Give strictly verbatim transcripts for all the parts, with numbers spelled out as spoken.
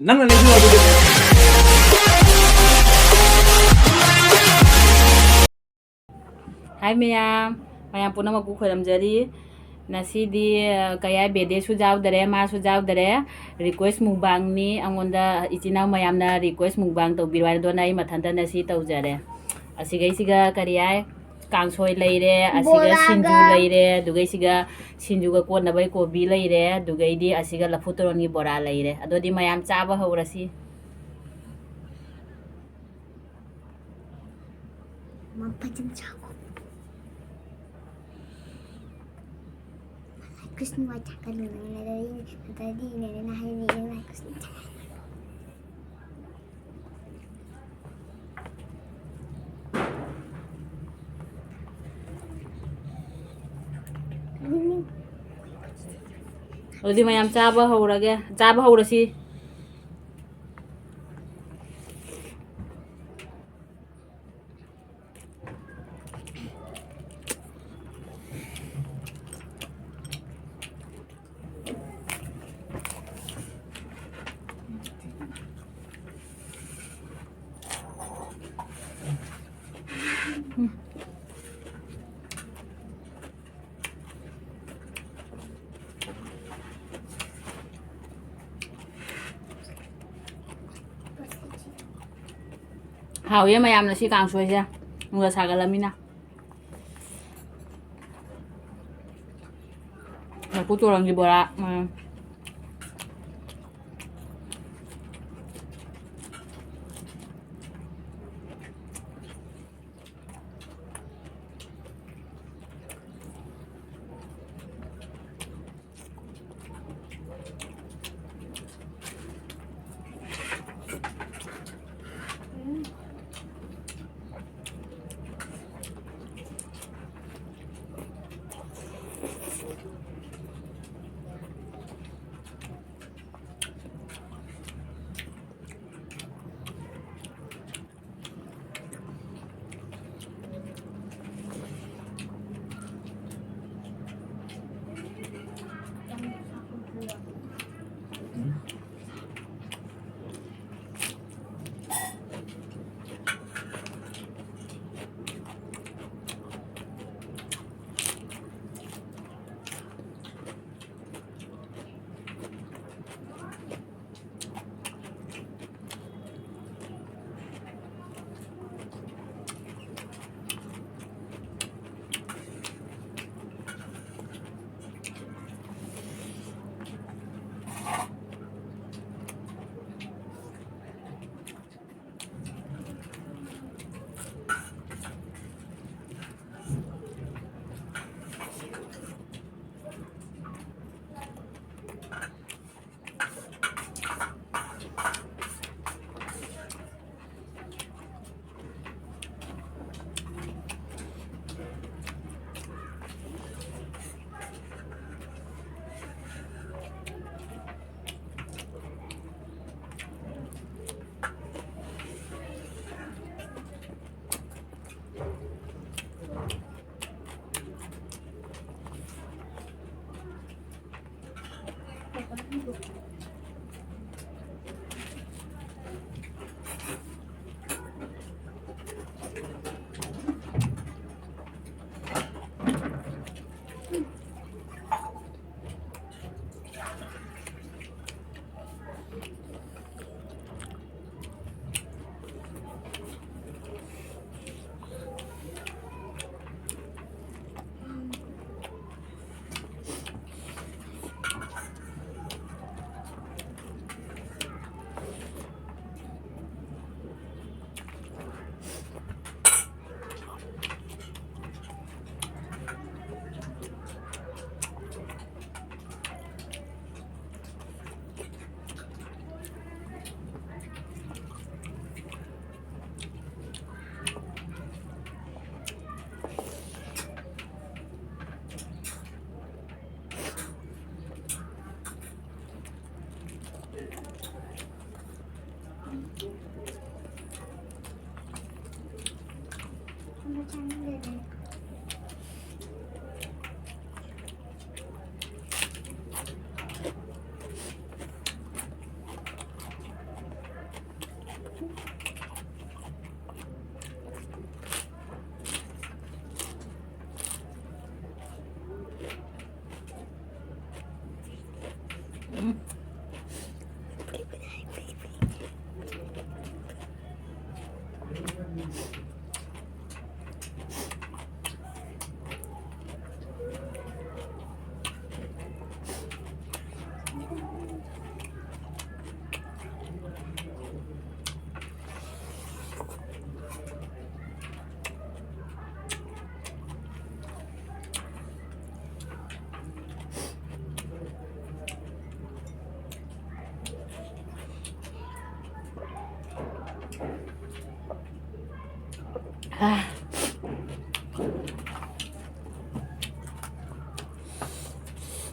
ꯅꯪꯅ ꯂꯩꯕꯤꯌꯨ ꯑꯗꯨꯗꯤ꯫ ꯍꯥꯏ ꯃꯌꯥꯝ, ꯃꯌꯥꯝ ꯄꯨꯝꯅꯃꯛꯄꯨ ꯈꯣꯏꯔꯝꯖꯔꯤ꯫ ꯉꯁꯤꯗꯤ, ꯑ, ꯀꯩ ꯍꯥꯏ, ꯕꯦꯗꯦꯁꯨ ꯌꯥꯎꯗꯔꯦ, ꯃꯥꯁꯨ ꯌꯥꯎꯗꯔꯦ꯫ Request mukbangꯅꯤ꯫ ꯑꯩꯉꯣꯟꯗ ꯏꯆꯤꯟ ꯏꯅꯥꯎ ꯃꯌꯥꯝꯅ request mukbang ꯇꯧꯕꯤꯔꯣ ꯍꯥꯏꯅ, ꯑꯗꯨꯅ ꯑꯩ ꯃꯊꯟꯇ ꯉꯁꯤ ꯇꯧꯖꯔꯦ꯫ ꯑꯁꯤꯒꯩꯁꯤꯒ ꯀꯔꯤ ꯍꯥꯏ, ꯀꯥꯡꯁꯣꯏ ꯂꯩꯔꯦ, ꯑꯁꯤꯒ ꯕꯣꯔꯥꯒ꯫ ꯁꯤꯡꯖꯨ ꯂꯩꯔꯦ, ꯑꯗꯨꯒꯩꯁꯤꯒ ꯁꯤꯡꯖꯨꯒ ꯀꯣꯠꯅꯕꯩ ꯀꯣꯕꯤ ꯂꯩꯔꯦ, ꯑꯗꯨꯒꯩꯗꯤ ꯑꯁꯤꯒ ꯂꯐꯨ ꯇꯣꯔꯣꯟꯒꯤ ꯕꯣꯔꯥ ꯂꯩꯔꯦ꯫ ꯑꯗꯨꯗꯤ ꯃꯌꯥꯝ ꯆꯥꯕ ꯍꯧꯔꯁꯤ꯫ ꯃꯐꯝ ꯆꯥꯎ꯫ ꯀ꯭ꯔꯤꯁꯅ ꯋꯥꯏ ꯆꯥꯛꯀꯅꯨ ꯅꯪꯅ ꯗꯗꯤ, ꯗꯗꯤ ꯏꯅꯦꯅ ꯍꯥꯏꯔꯤ, ꯏꯅꯦ ꯀ꯭ꯔꯤꯁꯅ ꯆꯥꯛꯀꯅꯨ꯫ ꯑꯗꯨꯗꯤ ꯃꯌꯥꯝ ꯆꯥꯕ ꯍꯧꯔꯒꯦ, ꯆꯥꯕ ꯍꯧꯔꯁꯤ꯫ ꯍꯥꯎꯋꯦ ꯃꯌꯥꯝꯅ ꯁꯤ ꯀꯥꯡꯁꯣꯏꯁꯦ, ꯅꯨꯡꯁꯥ ꯁꯥꯒꯠꯂꯃꯤꯅ꯫ ꯂꯐꯨ ꯇꯣꯔꯪꯒꯤ ꯕꯣꯔꯥ꯫ ꯎꯝ꯫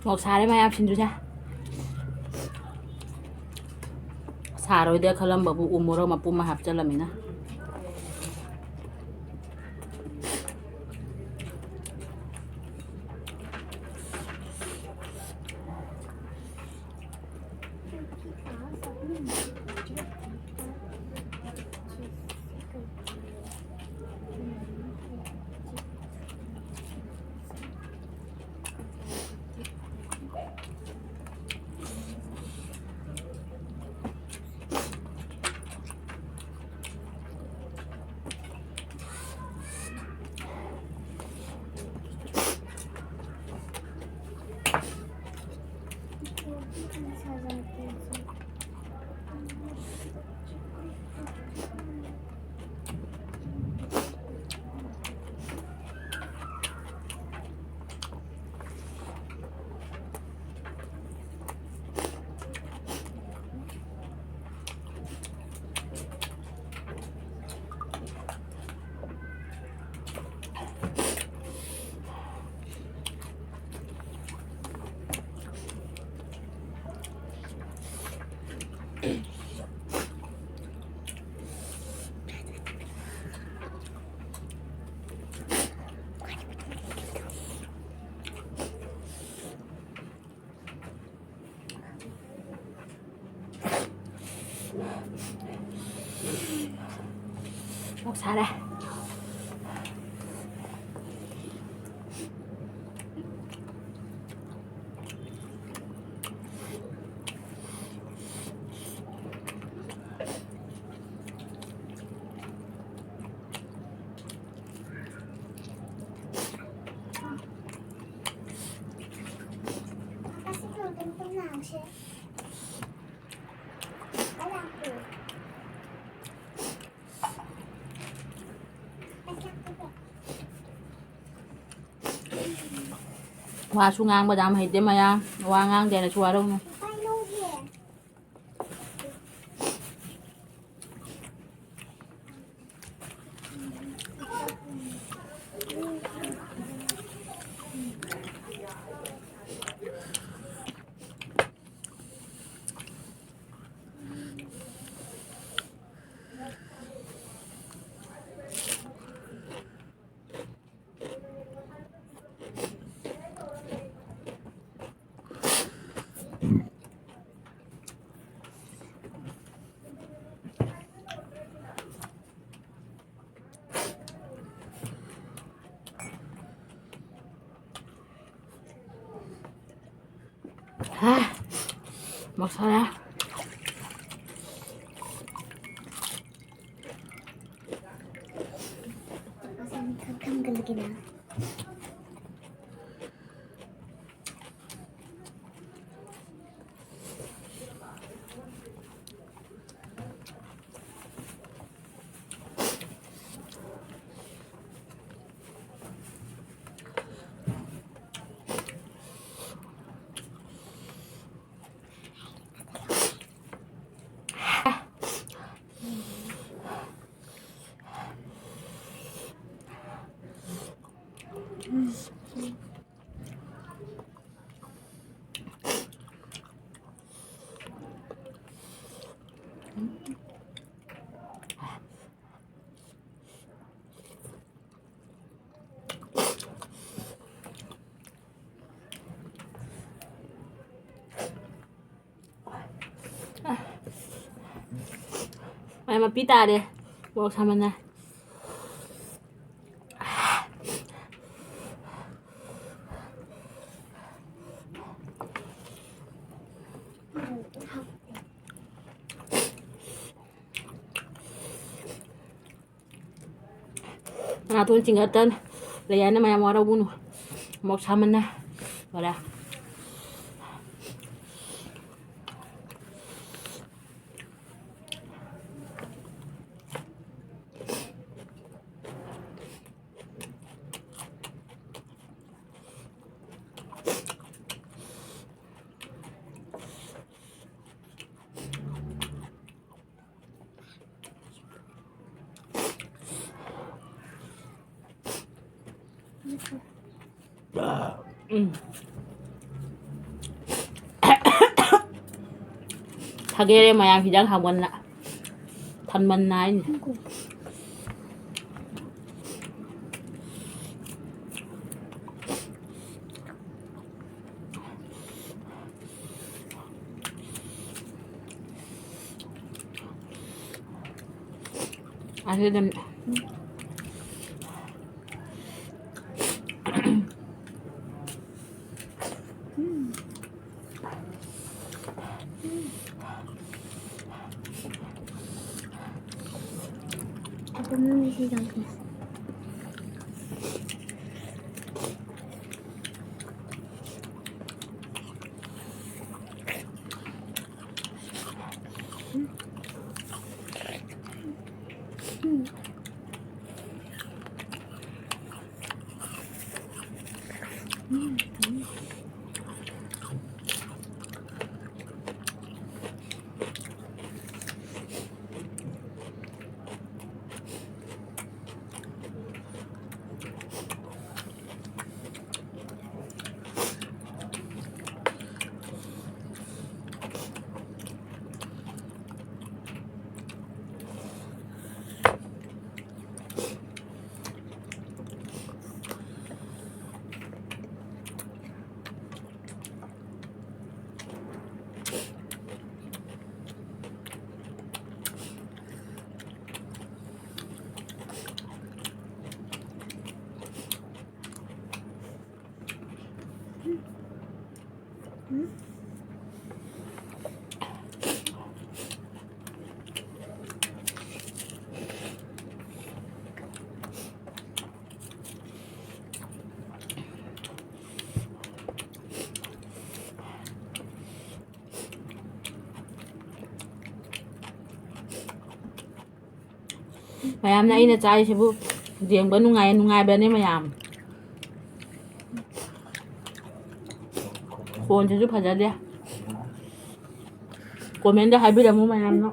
ꯃꯣꯔꯣꯛ ꯁꯥꯔꯦ ꯃꯌꯥꯝ ꯁꯤꯡꯖꯨꯁꯦ꯫ ꯁꯥꯔꯣꯏꯗ ꯈꯜꯂꯝꯕꯕꯨ ꯎ ꯃꯣꯔꯣꯛ ꯃꯄꯨꯝ ꯑꯃ ꯍꯥꯞꯆꯜꯂꯝꯃꯤꯅ꯫ ꯁꯥꯔꯦ꯫ ꯋꯥꯁꯨ ꯉꯥꯡꯕꯗ ꯌꯥꯝ ꯍꯩꯇꯦ ꯃꯌꯥ꯫ ꯋꯥ ꯉꯥꯡꯗꯦꯅꯁꯨ ꯋꯥꯔꯧꯅꯨ꯫ ꯍꯥ, ꯃꯁꯥꯂꯥ꯫ ꯃꯥꯏ ꯃꯄꯤ ꯇꯥꯔꯦ꯫ ꯃꯣꯔꯣꯛ ꯁꯥꯃꯟꯅ꯫ ꯅꯥꯇꯣꯟ ꯆꯤꯡꯈꯠꯇꯅ ꯂꯩ ꯍꯥꯏꯅ ꯃꯌꯥꯝ ꯋꯥꯔꯧꯒꯅꯨ꯫ ꯃꯣꯔꯣꯛ ꯁꯥꯃꯟꯅ ꯂꯣꯏꯔꯦ꯫ ꯎꯝ꯫ ꯊꯥꯒꯦꯔꯦ ꯃꯌꯥꯝ ꯍꯤꯟꯖꯥꯡ ꯍꯥꯎꯃꯟꯅ ꯊꯟꯃꯟꯅ ꯍꯥꯏꯅꯤ꯫ ꯑꯁꯤꯗ ꯃꯌꯥꯝꯅ ꯑꯩꯅ ꯆꯥꯔꯤꯁꯤꯕꯨ ꯌꯦꯡꯕ ꯅꯨꯡꯉꯥꯏ, ꯅꯨꯡꯉꯥꯏꯕ꯭ꯔꯅꯦ ꯃꯌꯥꯝ? ꯐꯣꯟꯁꯤꯁꯨ ꯐꯖꯗꯦ꯫ ꯀꯣꯃꯦꯟꯗ ꯍꯥꯏꯕꯤꯔꯝꯃꯨ ꯃꯌꯥꯝꯅ꯫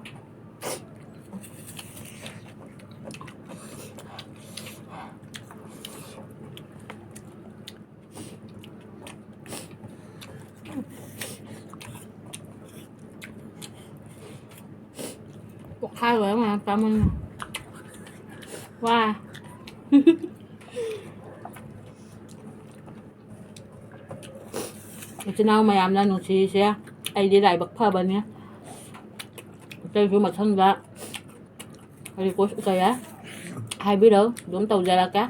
ꯄꯣꯛꯈꯥꯏ ꯂꯣꯏꯔ ꯃꯌꯥꯝ ꯆꯥꯃꯟꯅ꯫ ꯋꯥ꯫ ꯏꯆꯤꯟ ꯏꯅꯥꯎ ꯃꯌꯥꯝꯅ ꯅꯨꯡꯁꯤꯔꯤꯁꯦ ꯑꯩꯗꯤ ꯂꯥꯏꯕꯛ ꯐꯕꯅꯤ꯫ ꯑꯇꯩꯁꯨ ꯃꯊꯪꯗ request ꯀꯌꯥ ꯍꯥꯏꯕꯤꯔꯛꯎ, ꯑꯗꯨꯝ ꯇꯧꯖꯔꯛꯀꯦ꯫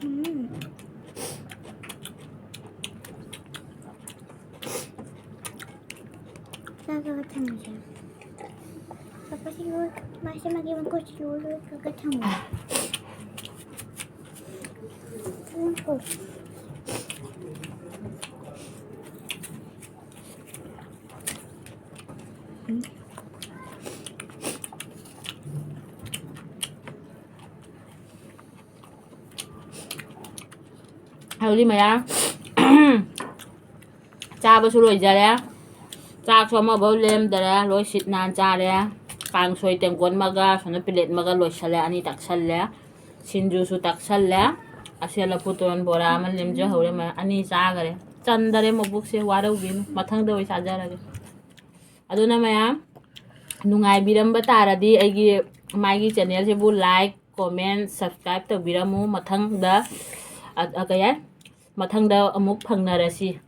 ꯎꯝ꯫ ꯆꯥꯛ ꯆꯥꯕ ꯊꯝꯃꯁꯦ꯫ ꯄꯥꯄꯥꯁꯤ ꯂꯣꯏ-, ꯃꯥꯁꯦ ꯃꯥꯒꯤ ꯃꯈꯨꯠꯁꯤ ꯂꯣꯏ ꯂꯣꯏꯔꯒ ꯊꯝꯃꯣ꯫ ꯎꯝ, ꯀꯣ꯫ ꯎꯝ꯫ ꯍꯧꯖꯤꯛ ꯃꯌꯥꯝ ꯆꯥꯕꯁꯨ ꯂꯣꯏꯖꯔꯦ꯫ ꯆꯥꯛꯁꯨ ꯑꯃꯐꯥꯎ ꯂꯦꯝꯗꯔꯦ꯫ ꯂꯣꯏ ꯁꯤꯠ ꯅꯥꯟ ꯆꯥꯔꯦ꯫ ꯀꯥꯡꯁꯣꯏ ꯇꯦꯡꯀꯣꯠ ꯑꯃꯒ, ꯁꯣꯝꯗ ꯄ꯭ꯂꯦꯠ ꯑꯃꯒ ꯂꯣꯏꯁꯜꯂꯦ꯫ ꯑꯅꯤ ꯇꯛꯁꯜꯂꯦ꯫ ꯁꯤꯡꯖꯨꯁꯨ ꯇꯛꯁꯜꯂꯦ꯫ ꯑꯁꯦ ꯂꯐꯨ ꯇꯣꯔꯣꯟ ꯕꯣꯔꯥ ꯑꯃ ꯂꯦꯝꯖꯍꯧꯔꯦ꯫ ꯃ-, ꯑꯅꯤ ꯆꯥꯈꯔꯦ꯫ ꯆꯟꯗꯔꯦ ꯃꯕꯨꯛꯁꯦ, ꯋꯥꯔꯧꯕꯤꯅꯨ꯫ ꯃꯊꯪꯗ ꯑꯣꯏ ꯆꯥꯖꯔꯒꯦ꯫ ꯑꯗꯨꯅ ꯃꯌꯥꯝ ꯅꯨꯡꯉꯥꯏꯕꯤꯔꯝꯕ ꯇꯥꯔꯗꯤ ꯑꯩꯒꯤ ꯃꯥꯒꯤ channelꯁꯤꯕꯨ like, comment, subscribe ꯇꯧꯕꯤꯔꯝꯃꯨ꯫ ꯃꯊꯪꯗ, ꯑ, ꯑ, ꯀꯩ ꯍꯥꯏ? ꯃꯊꯪꯗ ꯑꯃꯨꯛ ꯐꯪꯅꯔꯁꯤ꯫